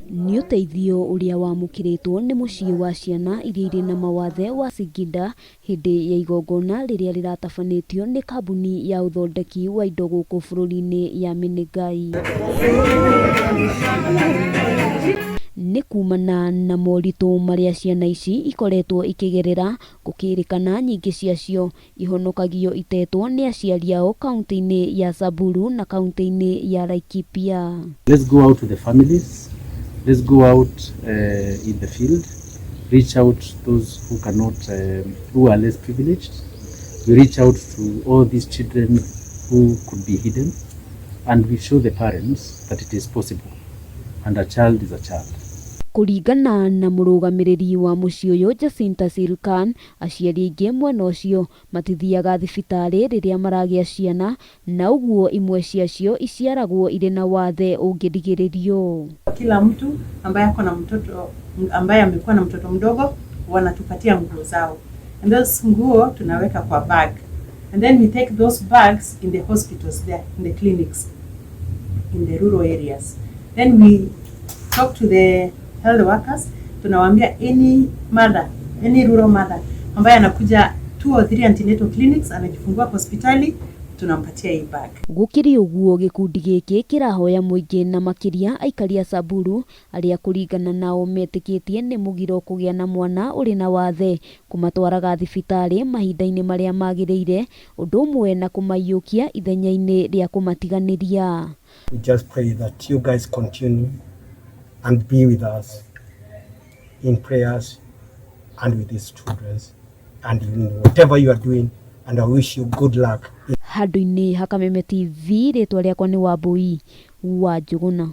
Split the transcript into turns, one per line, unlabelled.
Nĩ ũteithio ũrĩa wamũkĩrĩtwo nĩ mũciĩ wa ciana iria irĩ na mawathe wa Singida hĩndĩ ya igongona rĩrĩa rĩratabanĩtio nĩ kambuni ya ũthondeki wa indo gũkũ bũrũri-inĩ ya Menengai. Nĩ kumana na moritũ marĩa ciana ici ikoretwo ikĩgerera, gũkĩrĩkana nyingĩ ciacio Ihonokagio itetwo nĩ aciari ao kaunti-inĩ ya Samburu na kaunti-inĩ ya Laikipia.
Let's go out to the families, let's go out uh, in the field, reach out those who cannot, um, who are less privileged. We reach out to all these children who could be hidden and we show the parents that it is possible and a child is a child.
Kũringana na mũrũgamĩrĩri wa mũciĩ ũyũ Jacinta Silkan, Aciari aingĩ mwena ũcio matithiaga thibitarĩ rĩrĩa maragĩa ciana na ũguo imwe ciacio iciaragwo irĩ na wathe ũngĩrigĩrĩrio.
Kila mtu ambaye ako na mtoto ambaye amekuwa na mtoto mdogo wanatupatia nguo zao and those nguo tunaweka kwa bag and then we take those bags in the hospitals there in the clinics in the rural areas then we talk to the health workers tunawaambia any mother any rural mother ambaye anakuja two or three antenatal clinics anajifungua kwa hospitali tunampatia hii bag.
Gũkĩrĩ ũguo gĩkundi gĩkĩ kĩrahoya mũingĩ na makĩria aikari a Samburu arĩa kũringana nao metĩkĩtie nĩ mũgiro kũgĩa na mwana ũrĩ na wathe kũmatwaraga thibitarĩ mahinda-inĩ marĩa magĩrĩire ũndũ ũmwe na kũmaiyũkia ithenya-inĩ rĩa kũmatiganĩria.
We just pray that you guys continue and be with us in prayers and with these children and in whatever you are doing and I wish you good luck.
Handũ-inĩ ha Kameme TV, rĩtwa rĩakwa nĩ Wambũi wa Njũgũna.